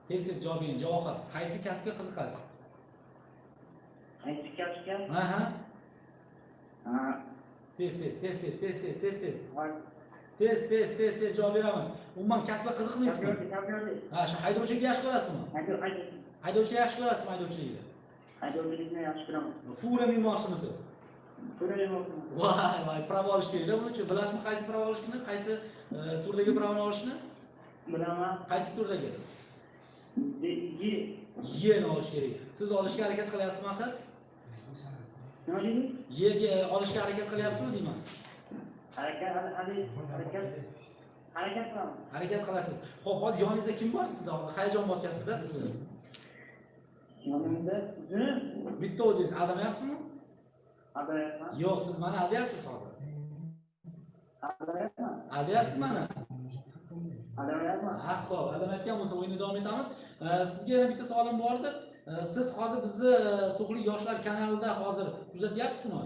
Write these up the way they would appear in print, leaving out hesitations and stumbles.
Tez tez javob bering. Javohir, qaysi kasbga qiziqasiz? Qaysi kasbga? Aha. Ha. Tez tez tez tez tez tez tez tez. Tez tez tez tez javob beramiz. Umuman kasbga qiziqmaysizmi? Haydovchi. Ha, shu haydovchilikni yaxshi ko'rasizmi? Haydovchi yaxshi ko'rasizmi haydovchilikni? Haydovchilikni yaxshi ko'raman. Fura minmoqchimisiz? Fura minmoqchiman. Voy voy, prava olish kerakda buning uchun. Bilasizmi qaysi prava olishni, qaysi turdagi pravani olishni? Bilaman. Qaysi turdagi? Y. Y ni olish kerak. Siz olishga harakat qilyapsizmi axir? Nima dedingiz? Y ga olishga harakat qilyapsizmi deyman. Harakat harakat qilaman. Harakat qilasiz. Xo'p, hozir yoningizda kim bor sizda? Hozir hayajon bosyapti-da sizni. Yonimda o'zim. Bitta o'zingiz aldamayapsizmi? Aldamayapman. Yo'q, siz meni aldayapsiz hozir. Aldamayapman. Aldayapsiz meni. Aldamayapman. Ha, xo'p, aldamayotgan bo'lsa o'yinni davom etamiz. Sizga yana bitta savolim bor edi. Siz hozir bizni So'xlik yoshlar kanalida hozir kuzatyapsizmi?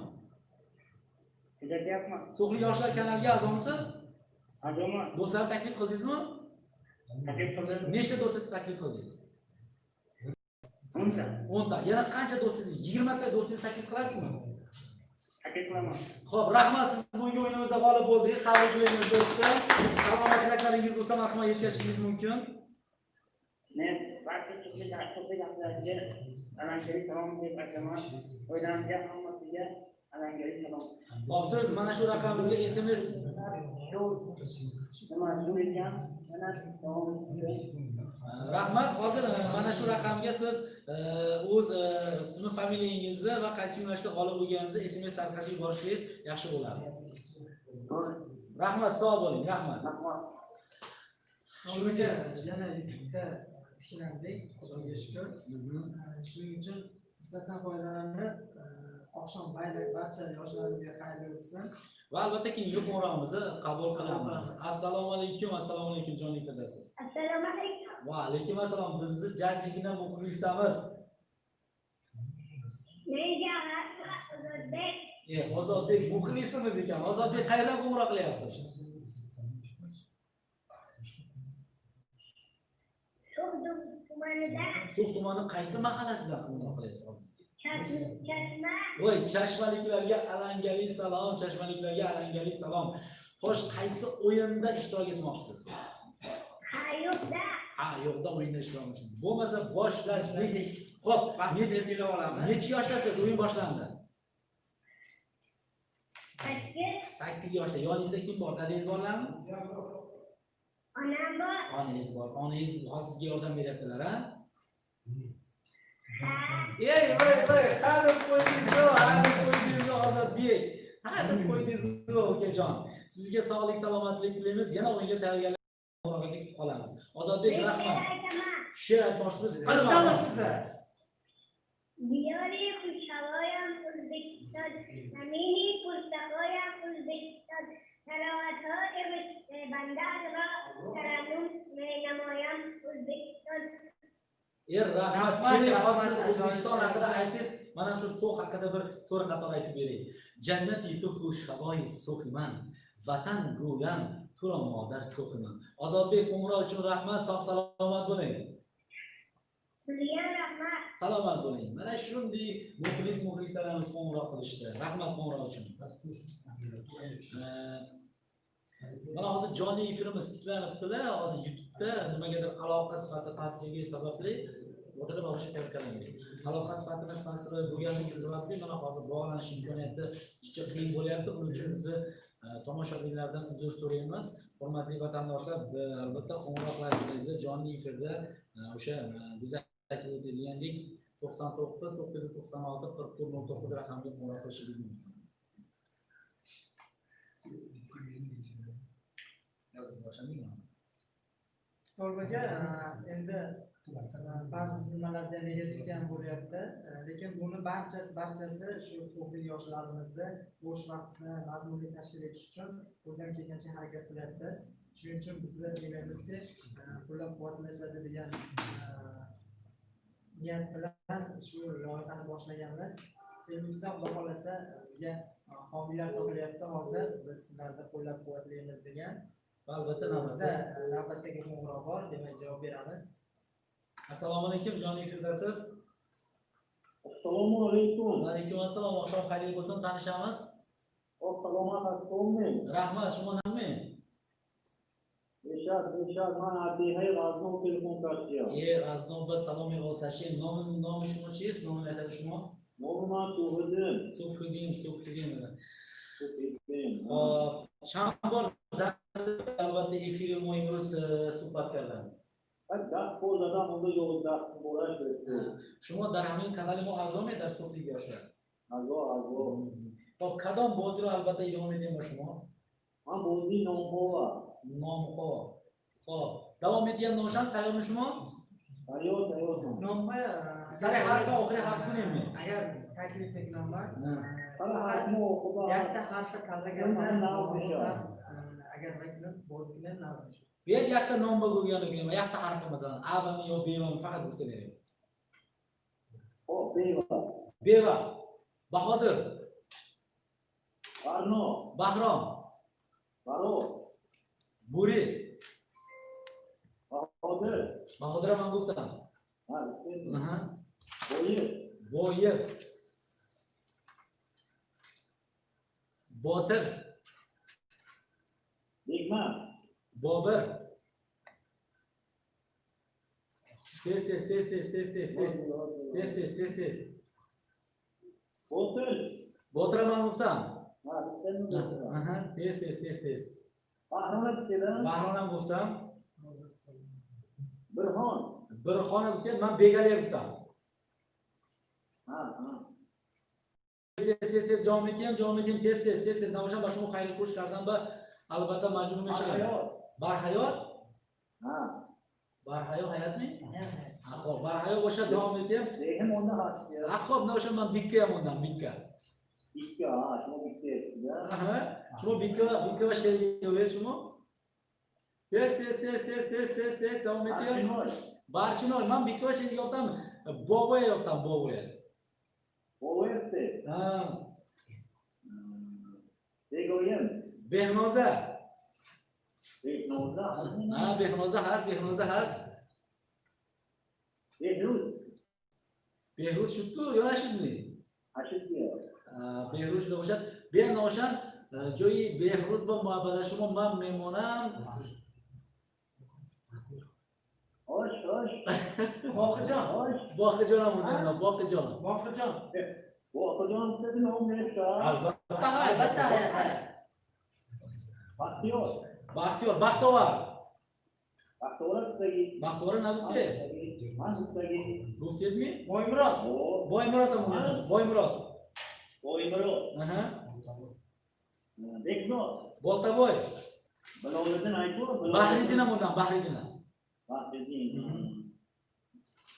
Kuzatyapman. So'xlik yoshlar kanaliga a'zomisiz? A'zoman. Do'stlarni taklif qildingizmi? Taklif qildim. Nechta do'stni taklif qildingiz? 10 ta. 10 ta. Yana qancha do'stingiz? 20 ta do'stingizni taklif qilasizmi? Taklif qilaman. Xo'p, rahmat, siz bugungi o'yinimizda g'olib bo'ldingiz. Tabriklaymiz do'stim. Salom tilaklaringiz bo'lsa, marhamat, yetkazishingiz mumkin. Men barcha So'xlik ahliga alangali salom deb aytaman. Oilamga, hammasiga alangali salom. Xo'p, siz mana shu raqamimizga SMS Nima shu ekan, mana davom etsin. Rahmat. Hozir mana shu raqamga siz o'z ismi, familiyangizni va qaysi yo'nalishda g'olib bo'lganingizni SMS tarqatib yuborishingiz yaxshi bo'ladi. To'g'ri. Rahmat, sog' bo'ling, rahmat. Rahmat. Shunga Yana YouTube'da tiklandik, Xudoga shukur. Shuning uchun fursatdan foydalanib, oqshom bayli barcha yoshlarimizga xayrli o'tsin. Va albatta keyingi qo'ng'irog'imizni qabul qilamiz. Assalomu alaykum, assalomu alaykum, jonli efirdasiz. Assalomu alaykum. Va alaykum assalom. Bizni jajjigina muxlisamiz. Nega Ozodbek? Ozodbek muxlisimiz ekan. Ozodbek, qayerdan qo'ng'iroq qilyapsiz? So'x tumanida. So'x tumani qaysi mahallasidan qo'ng'iroq qilyapsiz hozir bizga? Chashma. Voy, chashmaliklarga alangali salom, chashmaliklarga alangali salom. Xo'sh, qaysi o'yinda ishtirok etmoqchisiz? Ha, yo'qda. Ha, yo'qda o'yinda ishtirok etmoqchisiz. Bo'lmasa boshladik. Xo'p, Vaqtni belgilab olamiz. necha yoshdasiz? O'yin boshlandi. 8. 8 yoshda. Yoningizda kim bor? Dadangiz borlarmi? Onam bor. Onangiz bor. Onangiz hozir sizga yordam beryaptilar, ha? Ha. Ey, voy, voy, ha deb qo'ydingiz-ku, ha deb qo'ydingiz, Ozodbek. Ha deb qo'ydingiz, ukajon. Sizga sog'lik, salomatlik tilaymiz. Yana o'yinga tayyorgarlik kutib qolamiz. Ozodbek, Men rahmat. she'r aytaman. She'r aytmoqchisiz. Eshitamiz sizni. Diyori xushhavoyam O'zbekiston, zamini pursafoyam O'zbekiston, tarovatho bandar ro tarannum namoyam O'zbekiston. Er, rahmat. Rahmat, Keling, rahmat, hozir siz O'zbekiston ajoyib haqida she'r. aytdingiz. Mana shu So'x haqida bir to'rt qator aytib beray. Jannati tu xush havoyi So'ximan, vatan go'yam turon modar So'ximan. Ozodbek, qo'ng'iroq uchun rahmat, sog' salomat bo'ling. Sizga rahmat. Salomat bo'ling. Mana shunday muxlis muxlisalarimiz qo'ng'iroq qilishdi. Rahmat qo'ng'iroq uchun. Mana hozir jonli efirimiz tiklanibdi-da, hozir YouTube'da nimagadir aloqa sifati pastligi sababli o'tirib olishga tayyorgarlik. Aloqa sifatini pastligi bo'lganligi sababli mana hozir bog'lanish imkoniyati juda qiyin bo'lyapti. Buning uchun bizni tomoshabinlardan uzr so'raymiz. Hurmatli vatandoshlar, albatta qo'ng'iroqlaringizni jonli efirda o'sha biz aytib o'tilgandek 99 996 44 09 raqamiga qo'ng'iroq qilishingiz mumkin. Yozib boshlandingmi? Tolbaga endi ba'zi nimalarda negativ ham bo'lyapti. Lekin buni barchasi shu so'xlik yoshlarimizni bo'sh vaqtni mazmunli tashkil etish uchun qo'ldan kelgancha harakat qilyapmiz. Shuning uchun bizni o'ylaymizki, qo'llab-quvvatlashadi degan niyat bilan shu loyihani boshlaganmiz. Kelgusida Xudo xohlasa bizga homiylar topilyapti hozir, biz sizlarni qo'llab-quvvatlaymiz degan. Va albatta Bizda navbatda navbatdagi qo'ng'iroq bor, demak javob beramiz. Assalomu alaykum, jonli efirdasiz. Assalomu alaykum. Va alaykum assalom, oqshom xayrli bo'lsin, tanishamiz. Salomat hastomi. Rahmat, шумо назми? Бешак, бешак, ман аз деҳаи Ғазнов телефон кардиям. Е, Ғазнов ба саломи оташин. Номи шумо чист? Номи насаби шумо? Номи ман Суҳиддин. Субҳиддин, Субҳиддин. Суҳиддин. Xo'p, чанд bor zanг albatta efiri мо имрӯз суҳбат кардам. 10 бор задам, онда 11 бора шуд. Шумо дар ҳамин канали мо аъзоме дар Суғди Yoshlar? Аъзо, аъзо. Хоб, кадом бозиро албатта идома медиҳем бо шумо? Ман бозии номҳо. Номҳо. Хоб, давом медиҳем, ношан, тайёрми шумо? Тайёр, тайёр. Nomni Сари ҳарфа охири ҳарф кунемmi? Agar taklif qilaman, Ҳара ҳарфмо худо. Yakta harfi tanlaganda agar qilib bozgina nazm shu. Bu yerda yakta nom bo'lgan ekan, yakta harfi masalan, A vami yo B vami faqat gufta bering. Xo'p, Beva. Beva. Bahodir. Barno. Bahrom. Baro. Bo'ri. Bahodir. Bahodir ham guftam. Ha, Aha. Boyir. Boyir. Botir. Begman. Bobir. Tez tez tez tez tez tez tez. Tez tez tez tez. Botir. Botir ham guftam. Ha, Botir. Aha, tez tez tez tez. Bahrom aytdi. Bahrom ham guftam. Birxon. Birxon guftam, man Begaliyev guftam. Ha, ha. Tez tez tez davom etayim, davom etayim, tez tez tez tez. Navshan ba шумо xayrli xush кардан ба albatta majbur mешавам. Barhayot. Ha. Barhayo hayotmi? Ha, xo'p, barhayo bo'sha davom etayim. Lekin onda haqli. Ha, xo'p, Navshan man bikka ham undan, bikka. Bikka, ha, шумо bikka. Aha, шумо bikka, bikka va sherga шумо. Tez tez tez tez tez tez tez davom etayim. Barchinoy, man bikka va sherga yoptam, Bog'oya yoptam, Bog'oya. Bog'oya. Ha. Begoyim. Behnoza. Behnoza. Ha, Behnoza has, Behnoza has. Behruz. Behruz shudku, yo nashudmi? Ashuddi. Behruz shuda bo'shad. Benoshan joyi Behruz бо muhabbat шумо ман мемонам. Xo'sh, xo'sh. Boqijon. Xo'sh. Boqijon ham undan, Boqijon. Boqijon. Boqijon sizni nom bersa. Albatta, Albatta. Baxtiyor. Baxtiyor, Baxtovar. Baxtiyor sizdagi. Baxtiyor nima? Man sizdagi. Guftedmi? Boymurod. Boymurod ham undan. Boymurod. Boymurod. Aha. Bekzod. Boltaboy. Biloliddin aytdi. Bahriddin ham undan, Bahriddin ham. Bahriddin.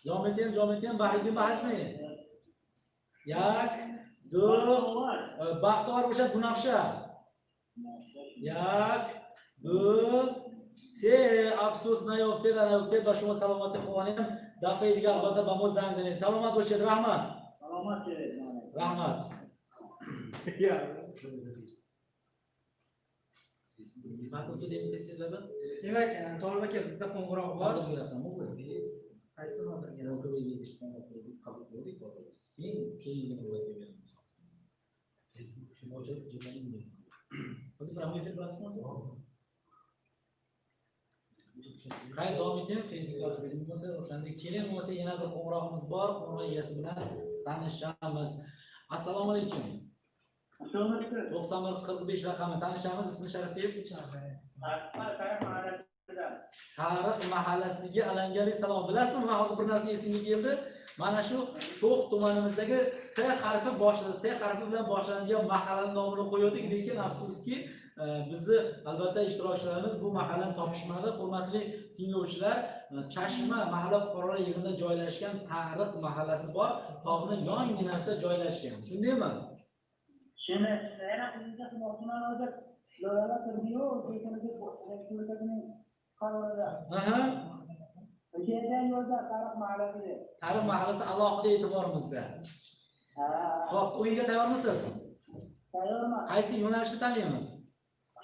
Davom etayim, davom etayim. Bahriddin bahsmi? Yak, du, Baxtiyor o'sha Gunafsha. Yak, du, se, afsus nayoftед, nayoftед ба шумо саломатӣ хоҳонем. Дафъаи дигар албатта ба мо занг занед. Саломат бошед, раҳмат. Саломат шавед. Раҳмат. Ya. Demak, Tolib aka, bizda qo'ng'iroq bor. Hozirgi raqam bu. Qaysi hozirgi? Qabul qildik hozir biz. Keyin keyingi navbatga beramiz. Hozir prямой efir bilasizmi hozir? Qay davom eting, Facebookga ochib bering bo'lsa, o'shanda keling, bo'lmasa yana bir qo'ng'irog'imiz bor, qo'ng'iroq egasi bilan tanishamiz. Assalomu alaykum. Assalomu alaykum. 91 45 raqami, tanishamiz, ismi sharifingiz? Tarix mahallasiga alangali salom. Bilasizmi, men hozir bir narsa esimga keldi. Mana shu So'x tumanimizdagi T harfi boshlanadi, T harfi bilan boshlanadigan mahallaning nomini qo'ydik, lekin afsuski bizni albatta ishtirokchilarimiz bu mahallani topishmadi. Hurmatli tinglovchilar, Chashma mahalla fuqarolar yig'inida joylashgan Tarix mahallasi bor, tog'ning yonginasida joylashgan. Shundaymi? Shuni yana bizda qilmoqchiman hozir. Loyihalar turdiyu, O'zbekiston qarorida. Aha. O'sha yerdan yo'lda Tarix mahallasi. Tarix mahallasi alohida e'tiborimizda. Ha. Xo'p, o'yinga tayyormisiz? Tayyorman. Qaysi yo'nalishni tanlaymiz?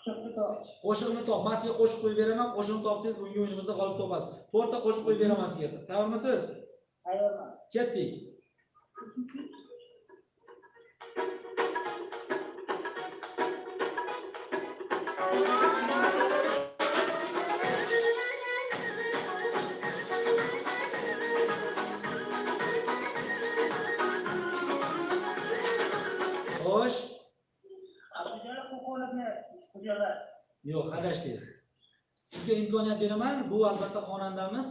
Qo'shiqni top. Qo'shiqni top. Men sizga qo'shiq qo'yib beraman. Qo'shiqni topsangiz bugungi o'yinimizda g'olib topasiz. To'rtta qo'shiq qo'yib beraman sizga. Tayyormisiz? Tayyorman. Ketdik. Xo'sh. Abdujalol Qo'qonovni Xo'jalar. Yo'q, adashdingiz. Sizga imkoniyat beraman. Bu albatta xonandamiz.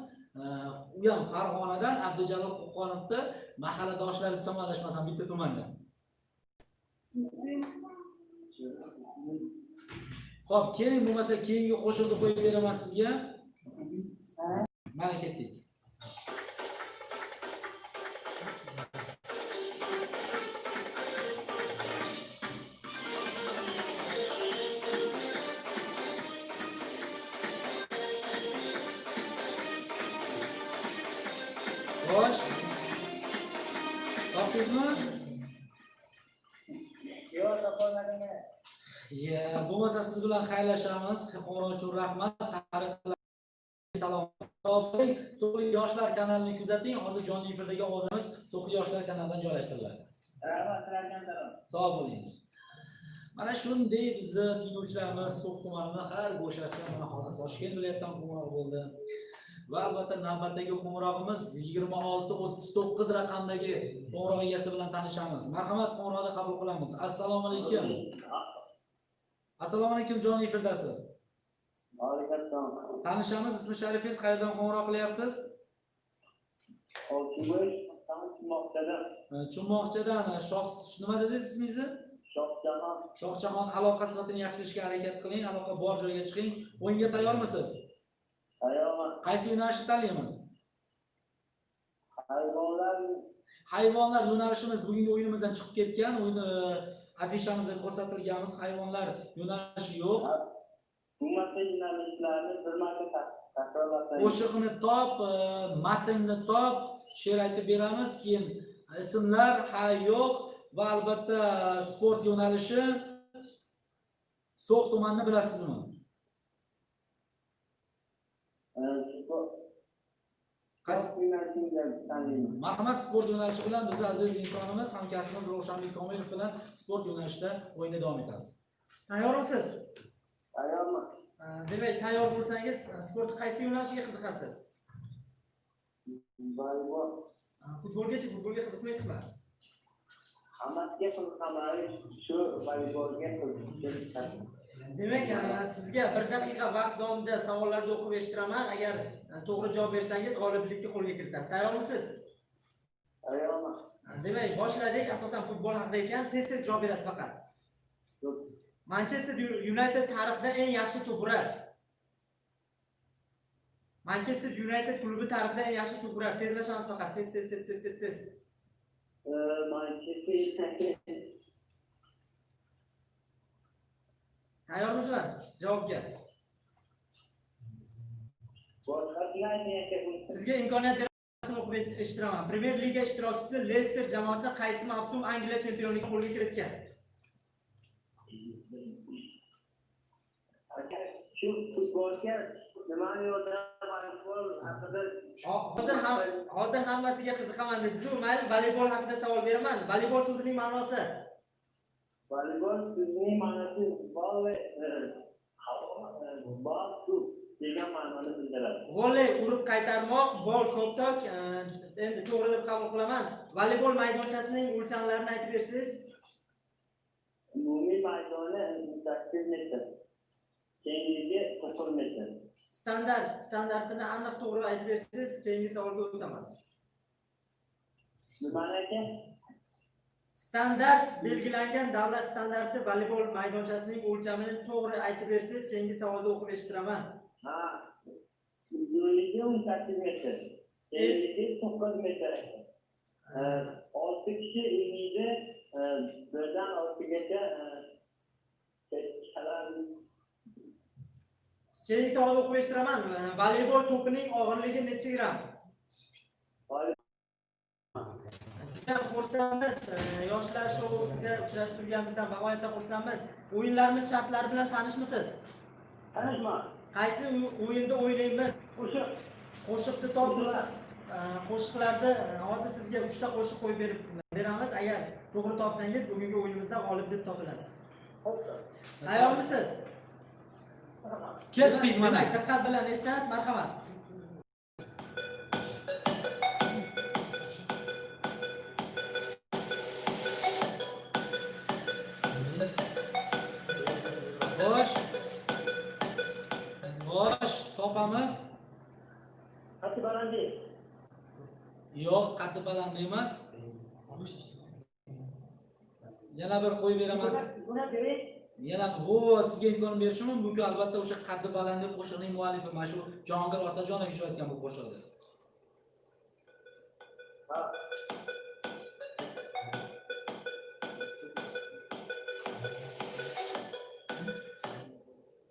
U ham Farg'onadan, Abdujalol Qo'qonovni mahalladoshlari desam adashmasam bitta tumanda. Xo'p, keling, bo'lmasa keyingi qo'shiqni qo'yib beraman sizga. Mana ketdik. Xo'sh. Topdingizmi? Yo'q, topolmadim. Ya, bo'lmasa siz bilan xayrlashamiz. Qo'ng'iroq uchun rahmat. Tarix salom. Sog' So'g'li yoshlar kanalini kuzating. Hozir jonli efirdagi ovozimiz So'g'li yoshlar kanalidan joylashtiriladi. Rahmat, sizlarga ham salom. Sog' bo'ling. Mana shunday bizni tinglovchilarimiz So'x tumanini har go'shasidan, mana hozir Toshkent viloyatidan qo'ng'iroq bo'ldi. Va albatta navbatdagi qo'ng'irog'imiz 2639 raqamdagi qo'ng'iroq egasi bilan tanishamiz. Marhamat, qo'ng'iroqni qabul qilamiz. Assalomu alaykum. Assalomu alaykum, jonli efirdasiz. Alaykum. Tanishamiz, ismi sharifingiz, qayerdan qo'ng'iroq qilyapsiz? Oltinboy, Chummoqchadan. Chummoqchadan Shoh, nima dedingiz ismingizni? Shohjahon. Shohjahon, aloqa sifatini yaxshilashga harakat qiling, aloqa bor joyga chiqing. O'yinga tayyormisiz? Tayyorman. Qaysi yo'nalishni tanlaymiz? Hayvonlar. Hayvonlar yo'nalishimiz bugungi o'yinimizdan chiqib ketgan. O'yin afishamizda ko'rsatilganmiz. Hayvonlar yo'nalishi yo'q. Bo'lmasa yo'nalishlarni bir marta takrorlasangiz. Qo'shiqni top, matnni top, she'r aytib beramiz, keyin ismlar ha yo'q va albatta sport yo'nalishi. So'x tumanini bilasizmi? Qaysi yo'nalishni tanlaymiz? Marhamat, sport yo'nalishi bilan bizni aziz insonimiz, hamkasbimiz Ravshanbek Komilov bilan sport yo'nalishida o'yinda davom etamiz. Tayyormisiz? Tayyorman. Demak, tayyor bo'lsangiz, sport qaysi yo'nalishiga qiziqasiz? Voleybol. Futbolgachi, futbolga qiziqmaysizmi? Hammasiga qiziqaman, shu voleybolga qiziqishim. Demak, sizga 1 daqiqa vaqt davomida savollarni o'qib eshittiraman. Agar to'g'ri javob bersangiz, g'oliblikni qo'lga kiritasiz. Tayyormisiz? Tayyorman. Demak, boshladik. Asosan futbol haqida ekan, tez-tez javob berasiz faqat. Manchester United tarixida eng yaxshi to'p urar. Manchester United klubi tarixida eng yaxshi to'p urar. Tezlashamiz faqat. Tez tez tez tez tez tez. Manchester United. Tayyormisizmi javobga? Boshqasini ayting aka. Sizga imkoniyat beraman, o'qib eshittiraman. Premyer Liga ishtirokchisi Leicester jamoasi qaysi mavsum Angliya chempionligini qo'lga kiritgan? Aka, shu futbolga nimani yordam voleybol haqida. Hozir hammasiga qiziqaman dedingiz-ku. Mayli, voleybol haqida savol beraman. Voleybol so'zining ma'nosi? Voleybol so'zining ma'nosi volley, bol to'p degan ma'noni bildiradi. Volley urib qaytarmoq, bol koptok, endi to'g'ri deb qabul qilaman. Voleybol maydonchasining o'lchamlarini aytib bersangiz. Umumiy maydoni 8 metr. Kengligi 9 metr. Standartini aniq to'g'ri aytib bersangiz, keyingi savolga o'taman. Nimani aka? Standart belgilangan davlat standarti voleybol maydonchasining o'lchamini to'g'ri aytib bersangiz, keyingi savolda o'qib eshittiraman. Ha. Uzunligi 18 metr. Enligi 9 metr aka. 6 kishi enligi 1dan 6gacha Keyingi savolni o'qib eshittiraman. Voleybol to'pining og'irligi necha gram? Juda xursandmiz. Yoshlar shousida uchrashib turganimizdan bag'oyatda xursandmiz. O'yinlarimiz shartlari bilan tanishmisiz? Tanishman. Qaysi o'yinda o'ynaymiz? Qo'shiq. Qo'shiqni topmasa, qo'shiqlarda hozir sizga 3 ta qo'shiq qo'yib beramiz. Agar to'g'ri topsangiz, bugungi o'yinimizda g'olib deb topilasiz. Tayyormisiz? Ketdik mana. Demak, diqqat bilan eshitamiz, marhamat. Xo'sh. Xo'sh, topamiz. Qaddi baland. Yo'q, qaddi baland emas. Yana bir qo'yib beraman. Buni bering. Yana bu sizga imkon berishim mumkin. Albatta o'sha qaddi baland qo'shiqning muallifi mana shu Jahongir Otajonov ijro etgan bu qo'shiqni. Ha.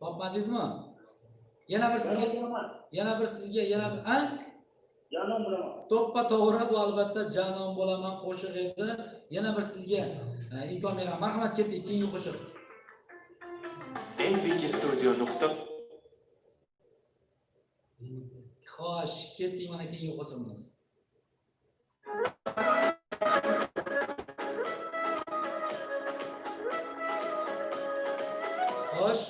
Topmadingizmi? Yana bir sizga, yana bir sizga, yana bir, a? Janon bo'laman. To'ppa to'g'ri, bu albatta Janon bo'laman qo'shig'i edi. Yana bir sizga imkon beraman. Marhamat, ketdik keyingi qo'shiq. nbkstudio. Xo'sh, ketdik mana keyingi qo'shig'imiz. Xo'sh,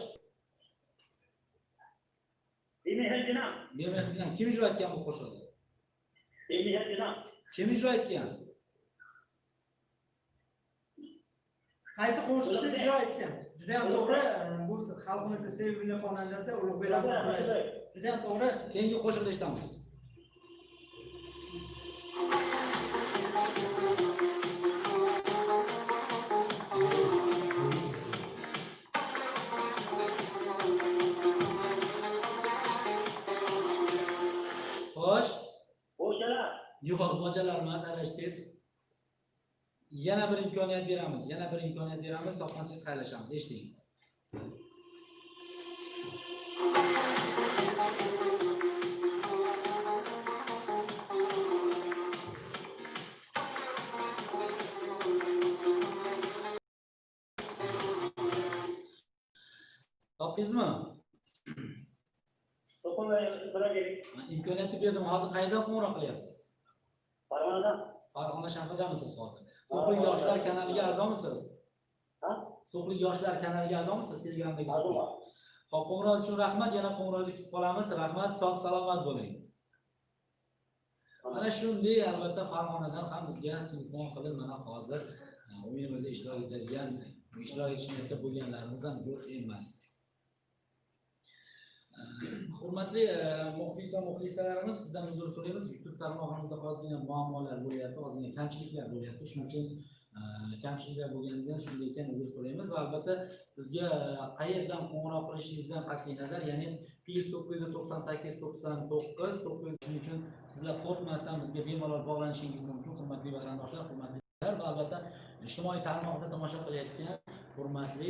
Bemehrinam. Bemehrinam kim ijro etgan bu qo'shiqni? Bemehrinam. Kim ijro etgan? Qaysi qo'shiqchi ijro etgan? Juda ham to'g'ri. Bu xalqimizning sevimli xonandasi Ulug'bek Rahmatullayevich. Juda ham to'g'ri. Keyingi qo'shiqni eshitamiz. Xo'sh, Bo'shalar. yo'q, bojalar emas, adashdingiz. Yana bir imkoniyat beramiz, yana bir imkoniyat beramiz, topmasangiz xayrlashamiz. Eshiting. Topdingizmi? Imkoniyatni berdim. Hozir qayerdan qo'ng'iroq qilyapsiz? Farg'onadan. Farg'ona shahridamisiz hozir? So'qlik yoshlar kanaliga a'zomisiz? Ha? So'qlik yoshlar kanaliga a'zomisiz Telegramdagi? A'zoman. Xo'p, qo'ng'iroq uchun rahmat. Yana qo'ng'iroqni kutib qolamiz. Rahmat, sog' salomat bo'ling. Mana shunday albatta Farg'onadan ham bizga telefon qilib, mana hozir o'yinimizda ishtirok etadigan, ishtirok etish niyatida bo'lganlarimiz ham yo'q emas. Hurmatli muxlis va muxlisalarimiz, sizdan uzr so'raymiz. YouTube tarmog'imizda ozgina muammolar bo'lyapti, ozgina kamchiliklar bo'lyapti. Shuning uchun kamchiliklar bo'lganidan shunday ekan uzr so'raymiz va albatta bizga qayerdan qo'ng'iroq qilishingizdan qat'iy nazar, ya'ni +998 99 9, shuning uchun sizlar qo'rqmasdan bizga bemalol bog'lanishingiz mumkin, hurmatli vatandoshlar, hurmatlilar va albatta ijtimoiy tarmoqda tomosha qilayotgan hurmatli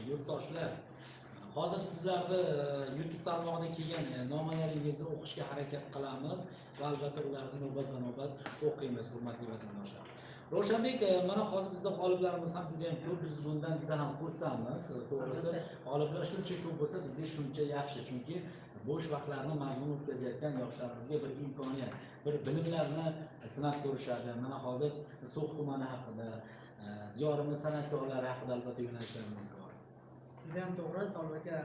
yurtdoshlar. Hozir sizlarni YouTube tarmog'ida kelgan nomalaringizni o'qishga harakat qilamiz va albatta ularni navbatma-navbat o'qiymiz, hurmatli vatandoshlar. Ravshanbek, mana hozir bizda g'oliblarimiz ham juda ham ko'p, biz bundan juda ham xursandmiz. To'g'risi, g'oliblar shuncha ko'p bo'lsa, bizga shuncha yaxshi, chunki bo'sh vaqtlarini mazmun o'tkazayotgan yoshlarimizga bir imkoniyat, bir bilimlarni sinab ko'rishadi. Mana hozir So'x tumani haqida, diyorimiz san'atkorlari haqida albatta yo'nalishlarimiz bor. Juda ham to'g'ri, Tolib aka,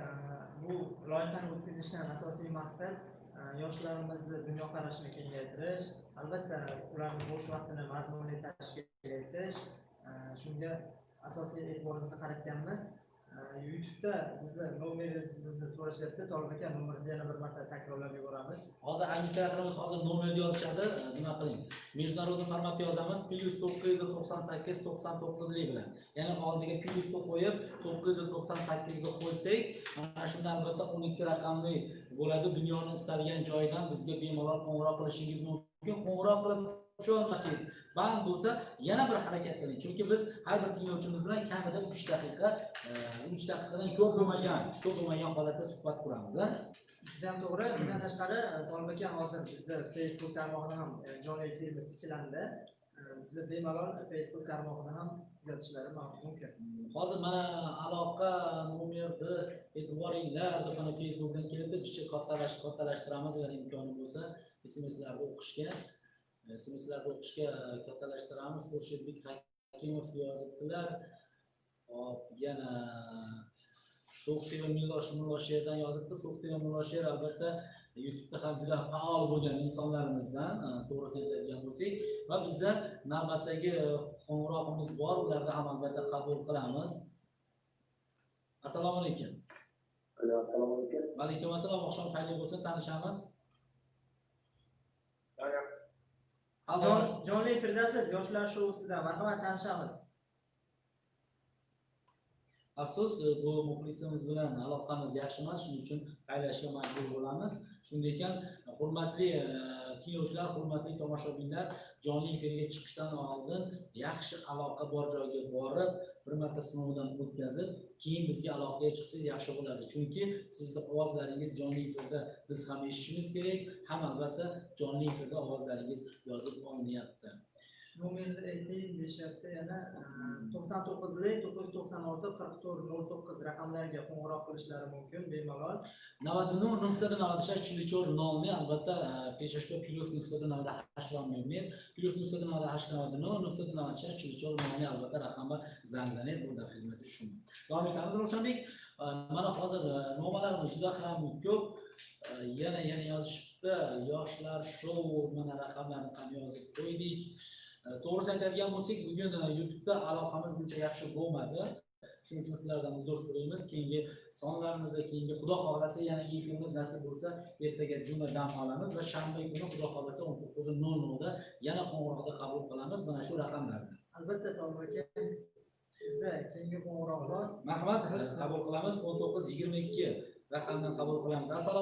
bu loyihani o'tkazishdan asosiy maqsad yoshlarimizni dunyoqarashini kengaytirish, albatta ularning bo'sh vaqtini mazmunli tashkil etish, shunga asosiy e'tiborimizni qaratganmiz. YouTube'da bizni nomerimizni so'rashyapti. Tolib aka, nomerni yana bir marta takrorlab yuboramiz. Hozir administratorimiz hozir nomerni yozishadi. Nima qiling? Международный formatda yozamiz. +998 99 bilan. Ya'ni oldiga plyusni qo'yib 998 ni qo'ysak, mana shunda albatta 12 raqamli bo'ladi. Dunyoni istalgan joyidan bizga bemalol qo'ng'iroq qilishingiz mumkin. Qo'ng'iroq qilib tusha olmasangiz, band bo'lsa yana bir harakat qiling. Chunki biz har bir tinglovchimiz bilan kamida 3 daqiqa, 3 daqiqadan ko'p bo'lmagan holatda suhbat quramiz, a? Juda ham to'g'ri. Bundan tashqari, Tolib aka, hozir bizda Facebook tarmog'ida ham jonli efirimiz tiklandi. Bizni bemalol Facebook tarmog'ida ham kuzatishlari mumkin. Hozir mana aloqa nomerni e'tiboringlar deb mana Facebookdan kelibdi. Jicha kattalashtiramiz agar imkoni bo'lsa, SMSlarni o'qishga, SMSlarni o'qishga kattalashtiramiz. Xurshidbek Hakimov yozibdilar. Hop, yana So'xteva Millosh Mullosherdan yozibdi. So'xteva Mullosher albatta YouTube'da ham juda faol bo'lgan insonlarimizdan, to'g'risini aytadigan bo'lsak, va bizda navbatdagi qo'ng'irog'imiz bor, ularni ham albatta qabul qilamiz. Assalomu alaykum. Alo, assalomu alaykum. Va alaykum assalom, oqshom xayrli bo'lsin, tanishamiz. Alo. Jonli efirdasiz, yoshlar shousidan. Marhamat, tanishamiz. Afsus, bu muxlisimiz bilan aloqamiz yaxshi emas, shuning uchun xayrlashga majbur bo'lamiz. Shunday ekan, hurmatli tinglovchilar, hurmatli tomoshabinlar, jonli efirga chiqishdan oldin yaxshi aloqa bor joyga borib, bir marta sinovdan o'tkazib, keyin bizga aloqaga chiqsangiz yaxshi bo'ladi. Chunki sizni ovozlaringiz jonli efirda biz ham eshitishimiz kerak, ham albatta jonli efirda ovozlaringiz yozib olinyapti. Nomerni aytayin deyishyapti yana, 99 996 44 09 raqamlariga qo'ng'iroq qilishlari mumkin bemalol. 99 996 44 nolni albatta peshashba плюс 998 мебинед, плюс 998 99 996 44 nolni albatta raqamga занг занед, bu дар хизмати шумо. Davom etamiz, Ravshanbek. Mana hozir nomalarimiz juda ham ko'p. Yana yozishibdi, yoshlar shou, mana raqamlarni ham yozib qo'ydik. To'g'risini aytadigan bo'lsak, bugun YouTube'da aloqamiz buncha yaxshi bo'lmadi. Shuning uchun sizlardan uzr so'raymiz. Keyingi sonlarimizda, keyingi Xudo xohlasa yana efirimiz nasib bo'lsa, ertaga juma dam olamiz va shanba kuni Xudo xohlasa 19:00 da yana qo'ng'iroqda qabul qilamiz mana shu raqamlarni. Albatta, Tolib aka, bizda keyingi qo'ng'iroq bor. Marhamat, qabul qilamiz. 19:22 raqamdan qabul qilamiz. Assalomu